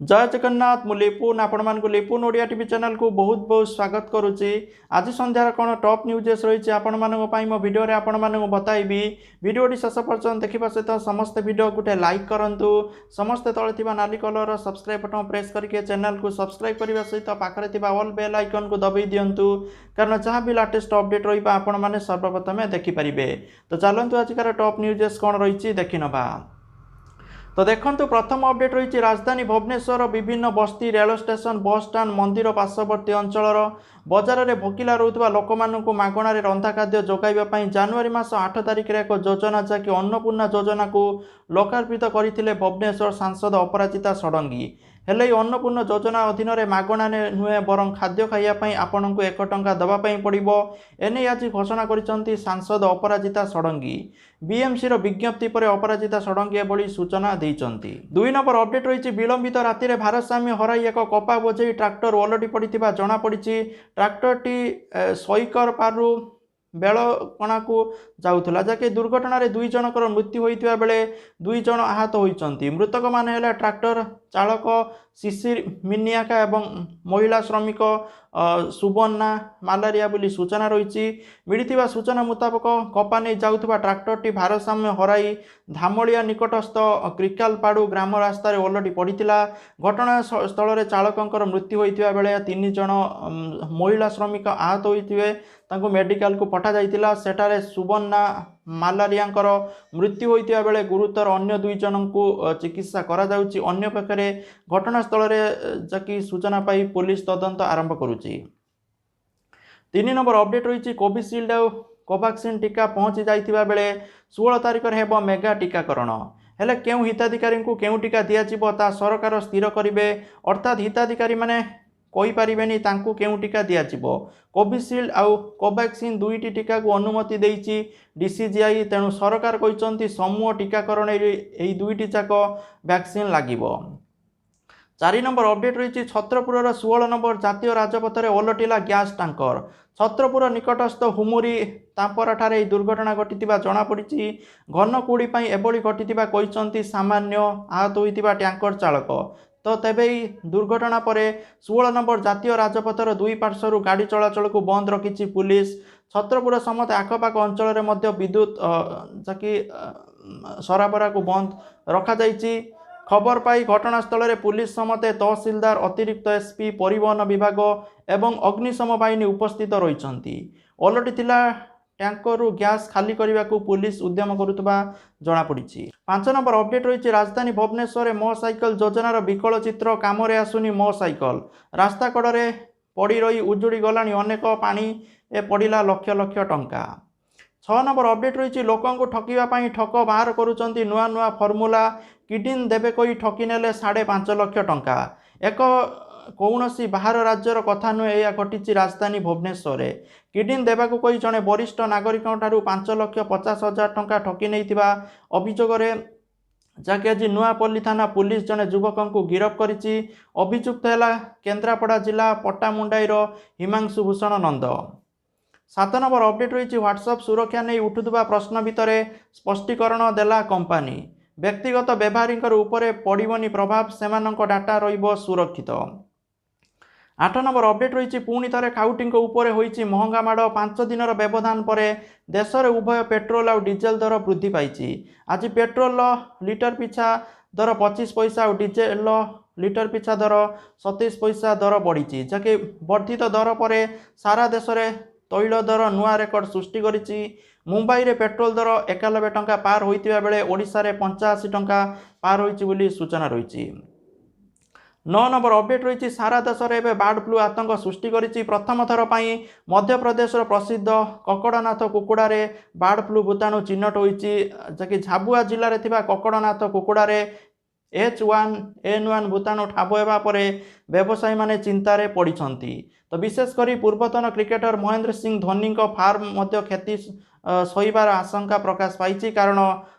ଜୟ ଜଗନ୍ନାଥ। ମୁଁ ଲିପୁନ, ଆପଣମାନଙ୍କୁ ଲିପୁନ ଓଡ଼ିଆ ଟିଭି ଚ୍ୟାନେଲକୁ ବହୁତ ବହୁତ ସ୍ୱାଗତ କରୁଛି। ଆଜି ସନ୍ଧ୍ୟାର କ'ଣ ଟପ୍ ନ୍ୟୁଜେସ୍ ରହିଛି ଆପଣମାନଙ୍କ ପାଇଁ, ମୋ ଭିଡ଼ିଓରେ ଆପଣମାନଙ୍କୁ ବତାଇବି। ଭିଡ଼ିଓଟି ଶେଷ ପର୍ଯ୍ୟନ୍ତ ଦେଖିବା ସହିତ ସମସ୍ତେ ଭିଡ଼ିଓ ଗୋଟେ ଲାଇକ୍ କରନ୍ତୁ। ସମସ୍ତେ ତଳେ ଥିବା ନାଲି କଲର୍ର ସବସ୍କ୍ରାଇବ୍ ବଟନ୍ ପ୍ରେସ୍ କରିକି ଚ୍ୟାନେଲକୁ ସବସ୍କ୍ରାଇବ୍ କରିବା ସହିତ ପାଖରେ ଥିବା ଅଲ୍ ବେଲ୍ ଆଇକନ୍କୁ ଦବାଇ ଦିଅନ୍ତୁ, କାରଣ ଯାହା ବି ଲାଟେଷ୍ଟ ଅପଡେଟ୍ ରହିବ ଆପଣମାନେ ସର୍ବପ୍ରଥମେ ଦେଖିପାରିବେ। ତ ଚାଲନ୍ତୁ, ଆଜିକାର ଟପ୍ ନ୍ୟୁଜେସ୍ କ'ଣ ରହିଛି ଦେଖିନେବା। ତ ଦେଖନ୍ତୁ, ପ୍ରଥମ ଅପଡେଟ୍ ରହିଛି ରାଜଧାନୀ ଭୁବନେଶ୍ୱର ବିଭିନ୍ନ ବସ୍ତି, ରେଳ ଷ୍ଟେସନ, ବସଷ୍ଟାଣ୍ଡ, ମନ୍ଦିର ପାର୍ଶ୍ୱବର୍ତ୍ତୀ ଅଞ୍ଚଳର ବଜାରରେ ଭୋକିଲା ରହୁଥିବା ଲୋକମାନଙ୍କୁ ମାଗଣାରେ ରନ୍ଧା ଖାଦ୍ୟ ଯୋଗାଇବା ପାଇଁ ଜାନୁଆରୀ ମାସ 8 ତାରିଖରେ ଏକ ଯୋଜନା, ଯାହାକି ଅନ୍ନପୂର୍ଣ୍ଣା ଯୋଜନାକୁ ଲୋକାର୍ପିତ କରିଥିଲେ ଭୁବନେଶ୍ୱର ସାଂସଦ ଅପରାଜିତା ଷଡ଼ଙ୍ଗୀ। ହେଲେ ଏହି ଅନ୍ନପୂର୍ଣ୍ଣ ଯୋଜନା ଅଧୀନରେ ମାଗଣାରେ ନୁହେଁ, ବରଂ ଖାଦ୍ୟ ଖାଇବା ପାଇଁ ଆପଣଙ୍କୁ 1 ଟଙ୍କା ଦେବା ପାଇଁ ପଡ଼ିବ। ଏନେଇ ଆଜି ଘୋଷଣା କରିଛନ୍ତି ସାଂସଦ ଅପରାଜିତା ଷଡ଼ଙ୍ଗୀ। ବିଏମ୍ସିର ବିଜ୍ଞପ୍ତି ପରେ ଅପରାଜିତା ଷଡ଼ଙ୍ଗୀ ଏଭଳି ସୂଚନା ଦେଇଛନ୍ତି। 2 ନମ୍ବର ଅପଡେଟ୍ ରହିଛି, ବିଳମ୍ବିତ ରାତିରେ ଭାରସାମ୍ୟ ହରାଇ ଏକ କପା ବୋଝେଇ ଟ୍ରାକ୍ଟର ଓଲଟି ପଡ଼ିଥିବା ଜଣାପଡ଼ିଛି। ଟ୍ରାକ୍ଟରଟି ସଇକର ପାରୁ ବେଳକଣାକୁ ଯାଉଥିଲା, ଯାହାକି ଦୁର୍ଘଟଣାରେ 2 ଜଣଙ୍କର ମୃତ୍ୟୁ ହୋଇଥିବା ବେଳେ 2 ଜଣ ଆହତ ହୋଇଛନ୍ତି। ମୃତକମାନେ ହେଲେ ଟ୍ରାକ୍ଟର ଚାଳକ ଶିଶିର ମିନିଆକା ଏବଂ ମହିଳା ଶ୍ରମିକ ସୁବର୍ଣ୍ଣା ମାଲାରିଆ ବୋଲି ସୂଚନା ରହିଛି। ମିଳିଥିବା ସୂଚନା ମୁତାବକ, କପା ନେଇ ଯାଉଥିବା ଟ୍ରାକ୍ଟରଟି ଭାରସାମ୍ୟ ହରାଇ ଧାମଳିଆ ନିକଟସ୍ଥ କ୍ରିକାଲପାଡୁ ଗ୍ରାମ ରାସ୍ତାରେ ଓଲଟି ପଡ଼ିଥିଲା। ଘଟଣା ସ୍ଥଳରେ ଚାଳକଙ୍କର ମୃତ୍ୟୁ ହୋଇଥିବା ବେଳେ 3 ଜଣ ମହିଳା ଶ୍ରମିକ ଆହତ ହୋଇଥିବେ, ତାଙ୍କୁ ମେଡ଼ିକାଲକୁ ପଠାଯାଇଥିଲା। ସେଠାରେ ସୁବର୍ଣ୍ଣା ମାଲାରିଆଙ୍କର ମୃତ୍ୟୁ ହୋଇଥିବା ବେଳେ ଗୁରୁତର ଅନ୍ୟ 2 ଜଣଙ୍କୁ ଚିକିତ୍ସା କରାଯାଉଛି। ଅନ୍ୟପକ୍ଷରେ ଘଟଣାସ୍ଥଳରେ ଯାକି ସୂଚନା ପାଇ ପୋଲିସ ତଦନ୍ତ ଆରମ୍ଭ କରୁଛି। 3 ନମ୍ବର ଅପଡେଟ୍ ରହିଛି, କୋଭିସିଲ୍ଡ ଆଉ କୋଭାକ୍ସିନ୍ ଟିକା ପହଞ୍ଚି ଯାଇଥିବା ବେଳେ 16 ତାରିଖରେ ହେବ ମେଗା ଟିକାକରଣ। ହେଲେ କେଉଁ ହିତାଧିକାରୀଙ୍କୁ କେଉଁ ଟିକା ଦିଆଯିବ ତାହା ସରକାର ସ୍ଥିର କରିବେ। ଅର୍ଥାତ୍ ହିତାଧିକାରୀମାନେ କହିପାରିବେନି ତାଙ୍କୁ କେଉଁ ଟିକା ଦିଆଯିବ। କୋଭିସିଲ୍ଡ ଆଉ କୋଭାକ୍ସିନ୍ 2ଟି ଟିକାକୁ ଅନୁମତି ଦେଇଛି ଡିସିଜିଆଇ। ତେଣୁ ସରକାର କହିଛନ୍ତି ସମୂହ ଟିକାକରଣରେ ଏହି 2ଟି ଯାକ ଭ୍ୟାକ୍ସିନ୍ ଲାଗିବ। 4 ନମ୍ବର ଅପଡେଟ୍ ରହିଛି, ଛତ୍ରପୁରର 16 ନମ୍ବର ଜାତୀୟ ରାଜପଥରେ ଓଲଟିଲା ଗ୍ୟାସ୍ ଟ୍ୟାଙ୍କର। ଛତ୍ରପୁର ନିକଟସ୍ଥ ହୁମୁରି ତାମ୍ପରାଠାରେ ଏହି ଦୁର୍ଘଟଣା ଘଟିଥିବା ଜଣାପଡ଼ିଛି। ଘନ କୁହୁଡ଼ି ପାଇଁ ଏଭଳି ଘଟିଥିବା କହିଛନ୍ତି ସାମାନ୍ୟ ଆହତ ହୋଇଥିବା ଟ୍ୟାଙ୍କର ଚାଳକ। ତ ତେବେ ଏହି ଦୁର୍ଘଟଣା ପରେ 16 ନମ୍ବର ଜାତୀୟ ରାଜପଥର ଦୁଇ ପାର୍ଶ୍ୱରୁ ଗାଡ଼ି ଚଳାଚଳକୁ ବନ୍ଦ ରଖିଛି ପୁଲିସ। ଛତ୍ରପୁର ସମେତ ଆଖପାଖ ଅଞ୍ଚଳରେ ମଧ୍ୟ ବିଦ୍ୟୁତ ଯାକି ସରାବରାକୁ ବନ୍ଦ ରଖାଯାଇଛି। ଖବର ପାଇ ଘଟଣାସ୍ଥଳରେ ପୁଲିସ ସମେତ ତହସିଲଦାର, ଅତିରିକ୍ତ ଏସ୍ପି, ପରିବହନ ବିଭାଗ ଏବଂ ଅଗ୍ନିଶମ ବାହିନୀ ଉପସ୍ଥିତ ରହିଛନ୍ତି। ଓଲଟିଥିଲା ଟ୍ୟାଙ୍କରରୁ ଗ୍ୟାସ୍ ଖାଲି କରିବାକୁ ପୁଲିସ ଉଦ୍ୟମ କରୁଥିବା ଜଣାପଡ଼ିଛି। 5 ନମ୍ବର ଅପଡେଟ୍ ରହିଛି, ରାଜଧାନୀ ଭୁବନେଶ୍ୱରରେ ମୋ ସାଇକେଲ ଯୋଜନାର ବିକଳ ଚିତ୍ର। କାମରେ ଆସୁନି ମୋ ସାଇକେଲ। ରାସ୍ତା କଡ଼ରେ ପଡ଼ି ରହି ଉଜୁଡ଼ି ଗଲାଣି ଅନେକ, ପାଣି ପଡ଼ିଲା ଲକ୍ଷ ଲକ୍ଷ ଟଙ୍କା। 6 ନମ୍ବର ଅପଡେଟ୍ ରହିଛି, ଲୋକଙ୍କୁ ଠକିବା ପାଇଁ ଠକ ବାହାର କରୁଛନ୍ତି ନୂଆ ନୂଆ ଫର୍ମୁଲା। କିଡନୀ ଦେବେ କହି ଠକି ନେଲେ 5.5 ଲକ୍ଷ ଟଙ୍କା। ଏକ କୌଣସି ବାହାର ରାଜ୍ୟର କଥା ନୁହେଁ, ଏହା ଘଟିଛି ରାଜଧାନୀ ଭୁବନେଶ୍ୱରରେ। କିଡନୀ ଦେବାକୁ କହି ଜଣେ ବରିଷ୍ଠ ନାଗରିକଙ୍କଠାରୁ 5,50,000 ଟଙ୍କା ଠକି ନେଇଥିବା ଅଭିଯୋଗରେ ଯାହାକି ଆଜି ନୂଆପଲ୍ଲୀ ଥାନା ପୁଲିସ ଜଣେ ଯୁବକଙ୍କୁ ଗିରଫ କରିଛି। ଅଭିଯୁକ୍ତ ହେଲା କେନ୍ଦ୍ରାପଡ଼ା ଜିଲ୍ଲା ପଟ୍ଟାମୁଣ୍ଡାଇର ହିମାଂଶୁ ଭୂଷଣ ନନ୍ଦ। 7 ନମ୍ବର ଅପଡେଟ୍ ରହିଛି, ହ୍ୱାଟ୍ସଆପ୍ ସୁରକ୍ଷା ନେଇ ଉଠୁଥିବା ପ୍ରଶ୍ନ ଭିତରେ ସ୍ପଷ୍ଟୀକରଣ ଦେଲା କମ୍ପାନୀ। ବ୍ୟକ୍ତିଗତ ବ୍ୟବହାରୀଙ୍କର ଉପରେ ପଡ଼ିବନି ପ୍ରଭାବ, ସେମାନଙ୍କ ଡାଟା ରହିବ ସୁରକ୍ଷିତ। 8 ନମ୍ବର ଅପଡେଟ୍ ରହିଛି, ପୁଣି ଥରେ ଖାଉଟିଙ୍କ ଉପରେ ହୋଇଛି ମହଙ୍ଗା ମାଡ଼। 5 ଦିନର ବ୍ୟବଧାନ ପରେ ଦେଶରେ ଉଭୟ ପେଟ୍ରୋଲ ଆଉ ଡିଜେଲ ଦର ବୃଦ୍ଧି ପାଇଛି। ଆଜି ପେଟ୍ରୋଲର ଲିଟର ପିଛା ଦର 25 ପଇସା ଆଉ ଡିଜେଲର ଲିଟର ପିଛା ଦର 27 ପଇସା ଦର ବଢ଼ିଛି। ଯାହାକି ବର୍ଦ୍ଧିତ ଦର ପରେ ସାରା ଦେଶରେ ତୈଳ ଦର ନୂଆ ରେକର୍ଡ ସୃଷ୍ଟି କରିଛି। ମୁମ୍ବାଇରେ ପେଟ୍ରୋଲ ଦର 91 ଟଙ୍କା ପାର ହୋଇଥିବା ବେଳେ ଓଡ଼ିଶାରେ 85 ଟଙ୍କା ପାର ହୋଇଛି ବୋଲି ସୂଚନା ରହିଛି। 9 ନମ୍ବର ଅପଡେଟ୍ ରହିଛି, ସାରା ଦେଶରେ ଏବେ ବାର୍ଡ ଫ୍ଲୁ ଆତଙ୍କ ସୃଷ୍ଟି କରିଛି। ପ୍ରଥମ ଥର ପାଇଁ ମଧ୍ୟପ୍ରଦେଶର ପ୍ରସିଦ୍ଧ କକଡ଼ନାଥ କୁକୁଡ଼ାରେ ବାର୍ଡ ଫ୍ଲୁ ଭୂତାଣୁ ଚିହ୍ନଟ ହୋଇଛି। ଯାହାକି ଝାବୁଆ ଜିଲ୍ଲାରେ ଥିବା କକଡ଼ନାଥ କୁକୁଡ଼ାରେ H1N1 ଭୂତାଣୁ ଠାବ ହେବା ପରେ ବ୍ୟବସାୟୀମାନେ ଚିନ୍ତାରେ ପଡ଼ିଛନ୍ତି। ତ ବିଶେଷ କରି ପୂର୍ବତନ କ୍ରିକେଟର ମହେନ୍ଦ୍ର ସିଂ ଧୋନିଙ୍କ ଫାର୍ମ ମଧ୍ୟ କ୍ଷତି ସହିବାର ଆଶଙ୍କା ପ୍ରକାଶ ପାଇଛି, କାରଣ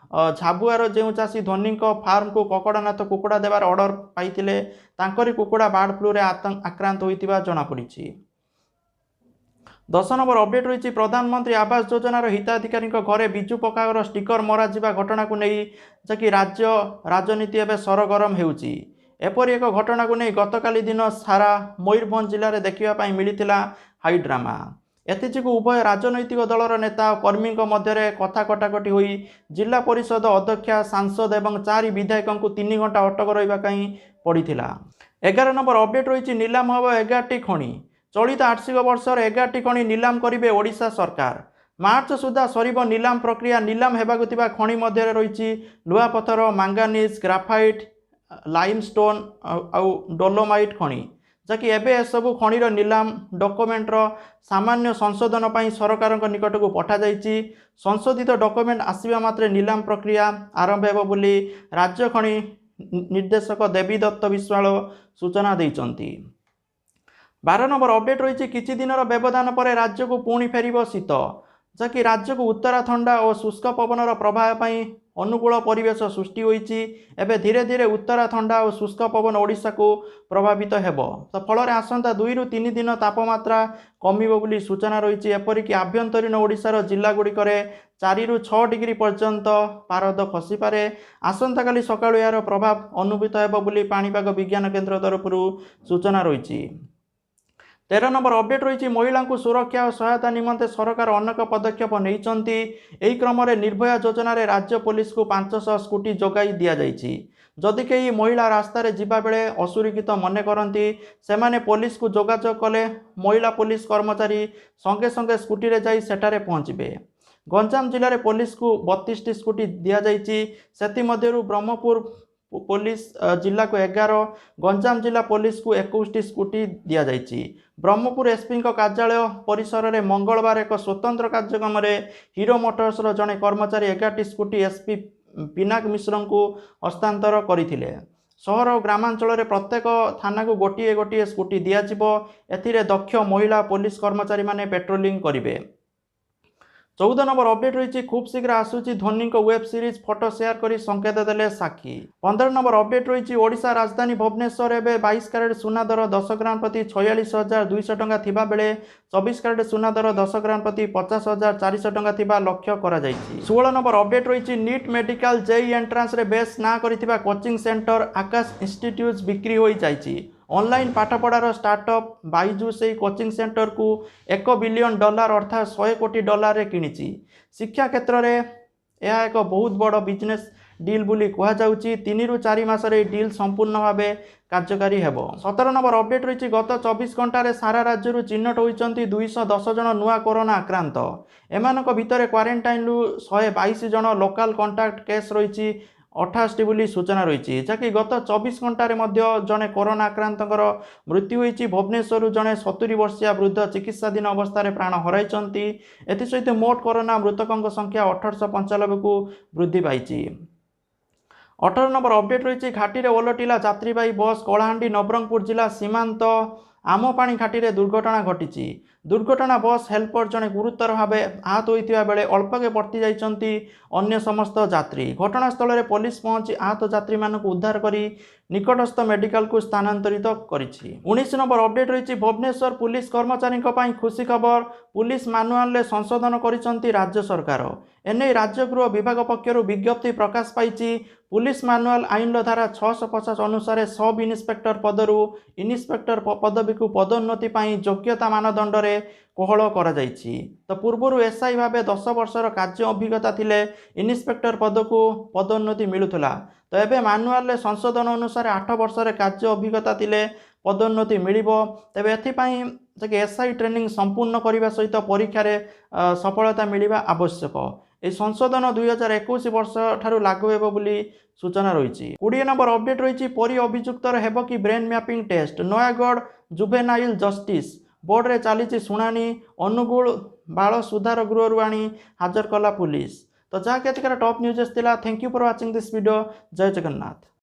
ଝାବୁଆର ଯେଉଁ ଚାଷୀ ଧୋନିଙ୍କ ଫାର୍ମକୁ କକଡ଼ନାଥ କୁକୁଡ଼ା ଦେବାର ଅର୍ଡ଼ର ପାଇଥିଲେ, ତାଙ୍କରି କୁକୁଡ଼ା ବାର୍ଡ ଫ୍ଲୁରେ ଆକ୍ରାନ୍ତ ହୋଇଥିବା ଜଣାପଡ଼ିଛି। 10 ନମ୍ବର ଅପଡେଟ୍ ରହିଛି, ପ୍ରଧାନମନ୍ତ୍ରୀ ଆବାସ ଯୋଜନାର ହିତାଧିକାରୀଙ୍କ ଘରେ ବିଜୁ ପକ୍କାଘର ଷ୍ଟିକର ମରାଯିବା ଘଟଣାକୁ ନେଇ ଯାହାକି ରାଜ୍ୟ ରାଜନୀତି ଏବେ ସରଗରମ ହେଉଛି। ଏପରି ଏକ ଘଟଣାକୁ ନେଇ ଗତକାଲି ଦିନ ସାରା ମୟୂରଭଞ୍ଜ ଜିଲ୍ଲାରେ ଦେଖିବା ପାଇଁ ମିଳିଥିଲା ହାଇଡ୍ରାମା। ଏଥିଯୋଗୁଁ ଉଭୟ ରାଜନୈତିକ ଦଳର ନେତା ଓ କର୍ମୀଙ୍କ ମଧ୍ୟରେ କଥା କଟାକଟି ହୋଇ ଜିଲ୍ଲା ପରିଷଦ ଅଧ୍ୟକ୍ଷା, ସାଂସଦ ଏବଂ 4 ବିଧାୟକଙ୍କୁ 3 ଘଣ୍ଟା ଅଟକ ରହିବା ପାଇଁ ପଡ଼ିଥିଲା। 11 ନମ୍ବର ଅପଡେଟ୍ ରହିଛି, ନିଲାମ ହେବ 11ଟି ଖଣି। ଚଳିତ ଆର୍ଥିକ ବର୍ଷରେ 11ଟି ଖଣି ନିଲାମ କରିବେ ଓଡ଼ିଶା ସରକାର। ମାର୍ଚ୍ଚ ସୁଦ୍ଧା ସରିବ ନିଲାମ ପ୍ରକ୍ରିୟା। ନିଲାମ ହେବାକୁ ଥିବା ଖଣି ମଧ୍ୟରେ ରହିଛି ଲୁହାପଥର, ମାଙ୍ଗାନିଜ୍, ଗ୍ରାଫାଇଟ୍, ଲାଇମଷ୍ଟୋନ୍ ଆଉ ଡୋଲୋମାଇଟ୍ ଖଣି, ଯାହାକି ଏବେ ଏସବୁ ଖଣିର ନିଲାମ ଡକୁମେଣ୍ଟର ସାମାନ୍ୟ ସଂଶୋଧନ ପାଇଁ ସରକାରଙ୍କ ନିକଟକୁ ପଠାଯାଇଛି। ସଂଶୋଧିତ ଡକୁମେଣ୍ଟ ଆସିବା ମାତ୍ରେ ନିଲାମ ପ୍ରକ୍ରିୟା ଆରମ୍ଭ ହେବ ବୋଲି ରାଜ୍ୟ ଖଣି ନିର୍ଦ୍ଦେଶକ ଦେବୀଦତ୍ତ ବିଶ୍ୱାଳ ସୂଚନା ଦେଇଛନ୍ତି। 12 ନମ୍ବର ଅପଡେଟ୍ ରହିଛି, କିଛି ଦିନର ବ୍ୟବଧାନ ପରେ ରାଜ୍ୟକୁ ପୁଣି ଫେରିବ ଶୀତ। ଯାହାକି ରାଜ୍ୟକୁ ଉତ୍ତରା ଥଣ୍ଡା ଓ ଶୁଷ୍କ ପବନର ପ୍ରବାହ ପାଇଁ ଅନୁକୂଳ ପରିବେଶ ସୃଷ୍ଟି ହୋଇଛି। ଏବେ ଧୀରେ ଧୀରେ ଉତ୍ତରା ଥଣ୍ଡା ଓ ଶୁଷ୍କ ପବନ ଓଡ଼ିଶାକୁ ପ୍ରଭାବିତ ହେବ। ତ ଫଳରେ ଆସନ୍ତା 2ରୁ 3 ଦିନ ତାପମାତ୍ରା କମିବ ବୋଲି ସୂଚନା ରହିଛି। ଏପରିକି ଆଭ୍ୟନ୍ତରୀଣ ଓଡ଼ିଶାର ଜିଲ୍ଲାଗୁଡ଼ିକରେ 4ରୁ 6 ଡିଗ୍ରୀ ପର୍ଯ୍ୟନ୍ତ ପାରଦ ଖସିପାରେ। ଆସନ୍ତାକାଲି ସକାଳୁ ଏହାର ପ୍ରଭାବ ଅନୁଭୂତ ହେବ ବୋଲି ପାଣିପାଗ ବିଜ୍ଞାନ କେନ୍ଦ୍ର ତରଫରୁ ସୂଚନା ରହିଛି। 13 ନମ୍ବର ଅପଡେଟ୍ ରହିଛି, ମହିଳାଙ୍କୁ ସୁରକ୍ଷା ଓ ସହାୟତା ନିମନ୍ତେ ସରକାର ଅନେକ ପଦକ୍ଷେପ ନେଇଛନ୍ତି। ଏହି କ୍ରମରେ ନିର୍ଭୟା ଯୋଜନାରେ ରାଜ୍ୟ ପୋଲିସକୁ 500 ସ୍କୁଟି ଯୋଗାଇ ଦିଆଯାଇଛି। ଯଦି କେହି ମହିଳା ରାସ୍ତାରେ ଯିବାବେଳେ ଅସୁରକ୍ଷିତ ମନେ କରନ୍ତି, ସେମାନେ ପୋଲିସକୁ ଯୋଗାଯୋଗ କଲେ ମହିଳା ପୋଲିସ କର୍ମଚାରୀ ସଙ୍ଗେ ସଙ୍ଗେ ସ୍କୁଟିରେ ଯାଇ ସେଠାରେ ପହଞ୍ଚିବେ। ଗଞ୍ଜାମ ଜିଲ୍ଲାରେ ପୋଲିସକୁ 32ଟି ସ୍କୁଟି ଦିଆଯାଇଛି। ସେଥିମଧ୍ୟରୁ ବ୍ରହ୍ମପୁର ପୋଲିସ ଜିଲ୍ଲାକୁ 11, ଗଞ୍ଜାମ ଜିଲ୍ଲା ପୋଲିସକୁ 21ଟି ସ୍କୁଟି ଦିଆଯାଇଛି। ବ୍ରହ୍ମପୁର ଏସ୍ପିଙ୍କ କାର୍ଯ୍ୟାଳୟ ପରିସରରେ ମଙ୍ଗଳବାର ଏକ ସ୍ୱତନ୍ତ୍ର କାର୍ଯ୍ୟକ୍ରମରେ ହିରୋ ମୋଟର୍ସର ଜଣେ କର୍ମଚାରୀ 11ଟି ସ୍କୁଟି ଏସ୍ପି ପିନାକ ମିଶ୍ରଙ୍କୁ ହସ୍ତାନ୍ତର କରିଥିଲେ। ସହର ଓ ଗ୍ରାମାଞ୍ଚଳରେ ପ୍ରତ୍ୟେକ ଥାନାକୁ ଗୋଟିଏ ଗୋଟିଏ ସ୍କୁଟି ଦିଆଯିବ। ଏଥିରେ ଦକ୍ଷ ମହିଳା ପୋଲିସ କର୍ମଚାରୀମାନେ ପେଟ୍ରୋଲିଂ କରିବେ। 14 ନମ୍ବର ଅପଡେଟ୍ ରହିଛି, ଖୁବ୍ ଶୀଘ୍ର ଆସୁଛି ଧୋନିଙ୍କ ୱେବ୍ ସିରିଜ୍, ଫଟୋ ସେୟାର କରି ସଂକେତ ଦେଲେ ସାକ୍ଷୀ। 15 ନମ୍ବର ଅପଡେଟ୍ ରହିଛି, ଓଡ଼ିଶା ରାଜଧାନୀ ଭୁବନେଶ୍ୱର ଏବେ 22 କ୍ୟାରେଟ୍ ସୁନା ଦର 10 ଗ୍ରାମ ପ୍ରତି 46,200 ଟଙ୍କା ଥିବାବେଳେ 24 କ୍ୟାରେଟ୍ ସୁନା ଦର 10 ଗ୍ରାମ ପ୍ରତି 50,400 ଟଙ୍କା ଥିବା ଲକ୍ଷ୍ୟ କରାଯାଇଛି। 16 ନମ୍ବର ଅପଡେଟ୍ ରହିଛି, ନିଟ୍ ମେଡିକାଲ ଜେଇ ଏଣ୍ଟ୍ରାନ୍ସରେ ବେଶ୍ ନାଁ କରିଥିବା କୋଚିଂ ସେଣ୍ଟର ଆକାଶ ଇନଷ୍ଟିଟ୍ୟୁଟ୍ ବିକ୍ରି ହୋଇଯାଇଛି। ଅନଲାଇନ୍ ପାଠପଢ଼ାର ଷ୍ଟାର୍ଟଅପ୍ ବାଇଜୁ ସେହି କୋଚିଂ ସେଣ୍ଟରକୁ $1 ବିଲିୟନ ଅର୍ଥାତ୍ 100 କୋଟି ଡଲାରରେ କିଣିଛି। ଶିକ୍ଷା କ୍ଷେତ୍ରରେ ଏହା ଏକ ବହୁତ ବଡ଼ ବିଜନେସ୍ ଡିଲ୍ ବୋଲି କୁହାଯାଉଛି। 3ରୁ 4 ମାସରେ ଏହି ଡିଲ୍ ସମ୍ପୂର୍ଣ୍ଣ ଭାବେ କାର୍ଯ୍ୟକାରୀ ହେବ। 17 ନମ୍ବର ଅପଡେଟ୍ ରହିଛି, ଗତ 24 ଘଣ୍ଟାରେ ସାରା ରାଜ୍ୟରୁ ଚିହ୍ନଟ ହୋଇଛନ୍ତି 210 ଜଣ ନୂଆ କରୋନା ଆକ୍ରାନ୍ତ। ଏମାନଙ୍କ ଭିତରେ କ୍ୱାରେଣ୍ଟାଇନ୍ରୁ 122 ଜଣ, ଲୋକାଲ କଣ୍ଟାକ୍ଟ କେସ୍ ରହିଛି 88 ବୋଲି ସୂଚନା ରହିଛି। ଯାହାକି ଗତ 24 ଘଣ୍ଟାରେ ମଧ୍ୟ ଜଣେ କରୋନା ଆକ୍ରାନ୍ତଙ୍କର ମୃତ୍ୟୁ ହୋଇଛି। ଭୁବନେଶ୍ୱରରୁ ଜଣେ 70 ବର୍ଷୀୟା ବୃଦ୍ଧ ଚିକିତ୍ସାଧୀନ ଅବସ୍ଥାରେ ପ୍ରାଣ ହରାଇଛନ୍ତି। ଏଥିସହିତ ମୋଟ କରୋନା ମୃତକଙ୍କ ସଂଖ୍ୟା 1895କୁ ବୃଦ୍ଧି ପାଇଛି। 18 ନମ୍ବର ଅପଡେଟ୍ ରହିଛି, ଘାଟିରେ ଓଲଟିଲା ଯାତ୍ରୀବାହୀ ବସ୍। କଳାହାଣ୍ଡି ନବରଙ୍ଗପୁର ଜିଲ୍ଲା ସୀମାନ୍ତ ଆମପାଣି ଘାଟିରେ ଦୁର୍ଘଟଣା ଘଟିଛି। ଦୁର୍ଘଟଣା ବସ୍ ହେଲ୍ପର ଜଣେ ଗୁରୁତର ଭାବେ ଆହତ ହୋଇଥିବା ବେଳେ ଅଳ୍ପକେ ବର୍ତ୍ତି ଯାଇଛନ୍ତି ଅନ୍ୟ ସମସ୍ତ ଯାତ୍ରୀ। ଘଟଣାସ୍ଥଳରେ ପୋଲିସ ପହଞ୍ଚି ଆହତ ଯାତ୍ରୀମାନଙ୍କୁ ଉଦ୍ଧାର କରି ନିକଟସ୍ଥ ମେଡିକାଲକୁ ସ୍ଥାନାନ୍ତରିତ କରିଛି। 19 ନମ୍ବର ଅପଡେଟ୍ ରହିଛି, ଭୁବନେଶ୍ୱର ପୁଲିସ କର୍ମଚାରୀଙ୍କ ପାଇଁ ଖୁସି ଖବର। ପୁଲିସ ମାନୁଆଲରେ ସଂଶୋଧନ କରିଛନ୍ତି ରାଜ୍ୟ ସରକାର। ଏନେଇ ରାଜ୍ୟ ଗୃହ ବିଭାଗ ପକ୍ଷରୁ ବିଜ୍ଞପ୍ତି ପ୍ରକାଶ ପାଇଛି। ପୁଲିସ ମାନୁଆଲ ଆଇନର ଧାରା 650 ଅନୁସାରେ ସବ୍ ଇନ୍ସପେକ୍ଟର ପଦରୁ ଇନ୍ସପେକ୍ଟର ପଦବୀକୁ ପଦୋନ୍ନତି ପାଇଁ ଯୋଗ୍ୟତା ମାନଦଣ୍ଡରେ କୋହଳ କରାଯାଇଛି। ତ ପୂର୍ବରୁ ଏସ୍ଆଇ ଭାବେ 10 ବର୍ଷର କାର୍ଯ୍ୟ ଅଭିଜ୍ଞତା ଥିଲେ ଇନ୍ସପେକ୍ଟର ପଦକୁ ପଦୋନ୍ନତି ମିଳୁଥିଲା। ତ ଏବେ ମାନୁଆଲରେ ସଂଶୋଧନ ଅନୁସାରେ 8 ବର୍ଷରେ କାର୍ଯ୍ୟ ଅଭିଜ୍ଞତା ଥିଲେ ପଦୋନ୍ନତି ମିଳିବ। ତେବେ ଏଥିପାଇଁ ଏସ୍ଆଇ ଟ୍ରେନିଂ ସମ୍ପୂର୍ଣ୍ଣ କରିବା ସହିତ ପରୀକ୍ଷାରେ ସଫଳତା ମିଳିବା ଆବଶ୍ୟକ। ଏହି ସଂଶୋଧନ 2021 ବର୍ଷ ଠାରୁ ଲାଗୁ ହେବ ବୋଲି ସୂଚନା ରହିଛି। 20 ନମ୍ବର ଅପଡେଟ୍ ରହିଛି, ପରୀ ଅଭିଯୁକ୍ତର ହେବ କି brain mapping test. Nayagarh juvenile justice ବୋର୍ଡରେ ଚାଲିଛି ଶୁଣାଣି। ଅନୁଗୁଳ ବାଳ ସୁଧାର ଗୃହରୁ ଆଣି ହାଜର କଲା ପୁଲିସ। ତ ଯାହାକି ଆଜିକାର ଟପ୍ ନ୍ୟୁଜେସ୍ ଥିଲା। Thank you for watching this video. Jay Jagannath.